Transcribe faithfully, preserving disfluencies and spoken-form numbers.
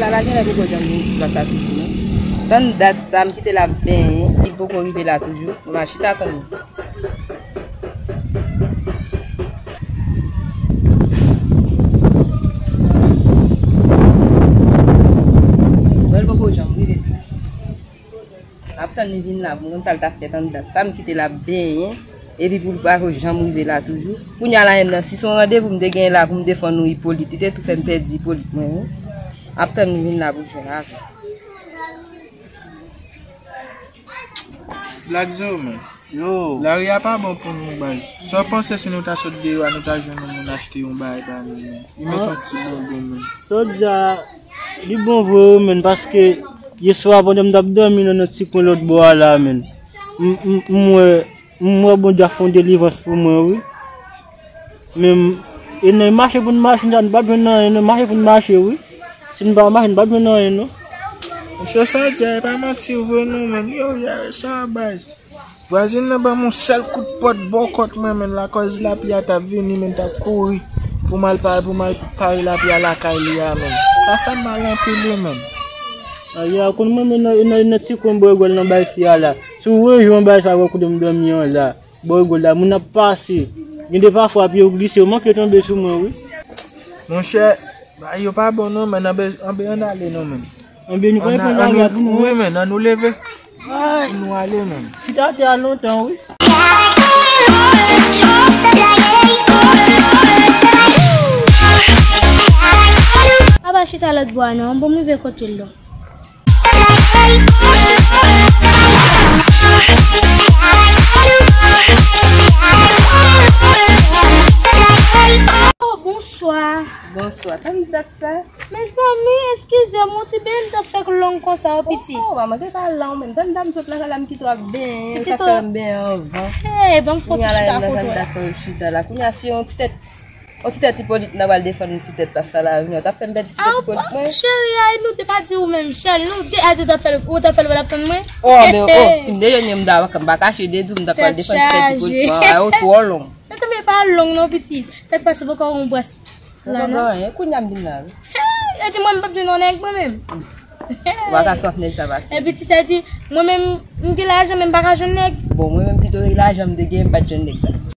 Sa pa genlè poko janm vin sou plas la toujou, non. Tann dat sa, m kite l ap benyen, li poko rive la toujou. Mwen m al chita tann li. Bon, l poko janm rive. M ap tann li vin la pou m konn sa l t ap fè tann dat sa, m kite l ap benyen, epi pou l pa janm rive la toujou. Kounye a la menm nan, si se yon randevou m te genyen la pou m defann ou Ipolit, li te tou fè m pèdi Ipolit mwen, wi. M ap tann li vin la pou l jwenn avè m. Black Zo, men. Yo. Lari a pa bon pou nou, baz. Sa w panse si nou ta sot deyò a, nou ta jwenn yon moun achte yon bagay ba nou, men? Li met yon ti bonbon, men. Sa w di a, li bon vre, wi, men, paske yè swa pandan m t ap dòmi nan, nan ti kwen lòt bò a la, men, m, m, m wè, m wè Bondye ap fè yon delivrans pou mwen, wi. Men, e nan mache pou n mache, nou pa t jwenn anyen, non, mache pou n mache, wi. Si n pa mache, nou pa t jwenn anyen, non. Monchè, sa w di a, e pa manti vre, non, men. Yo, ya, sa, baz. Vwazin nan ban m yon sèl kout pòt bò kòt mwen, men, lakòz lapli a t ap vini, men, t ap kouri pou m al pa-, pou m al pare lapli a lakay li a, men. Sa fè m mal anpil, wi, men. Aya, konn mwen, men, nan, nan, nan ti kwen bò egòl nan bay si a la. Si w rejwenn bay sa, wè kote m dòmi an la. Bò egòl la, moun ap pase. Gen de pafwa, pye w glise, w manke tonbe sou mwen, wi. Monchè, bagay yo pa bon, non, men anbe, anbe ann ale, non, men. Anbe nou pa pran lari a pou nou, wi, men, ann nou leve. Ay. Pou nou ale, men. Chita atè a lontan, wi. A pa chita lòt bò a, non. Bon, m rive kote l, non. Oh, bonswa. Bonswa. Tann dat sa. Mezanmi, eskize m, yon ti benyen m t ap fè k long konsa, wi, pitit. Oh, manman, te pa la, ou menm. Tann dam sot lakay la, m kite w ap benyen, sa fè m benyen anvan. Hey, ban m fè yon ti chita kote w la. Kounye a la, tann dat sa, w chita la. Kounye a, se yon ti tèt Yon ti tèt Ipolit nan pral defann yon ti tèt pasta la, wi, non, t ap fè m pèdi ti tèt Ipolit mwen. Cheri, ay, nou te pa di ou menm, chèl, nou te a di ou t ap fè l, ou t ap fè l, w t ap tann mwen. Oh, men, oh, si m te jwenn yon m ta, m pa kache de di w, m t ap pral defann ti tèt Ipolit mwen, ay, oh, twò long. Mezanmi, e pa long non, pitit. Sa k pase poko yon bras la, non? Anyen, kounye a m vin la, wi. Hey, e di mwen m p ap jwenn yon nèg mwen menm. Ou pa ka swaf nèg sa pase. Epi ti sa di, mwen menm, m gen lajan, men m pa ka jwenn nèg. Bon, mwen menm pito lajan m te gen, m pa t jwenn nèg sa.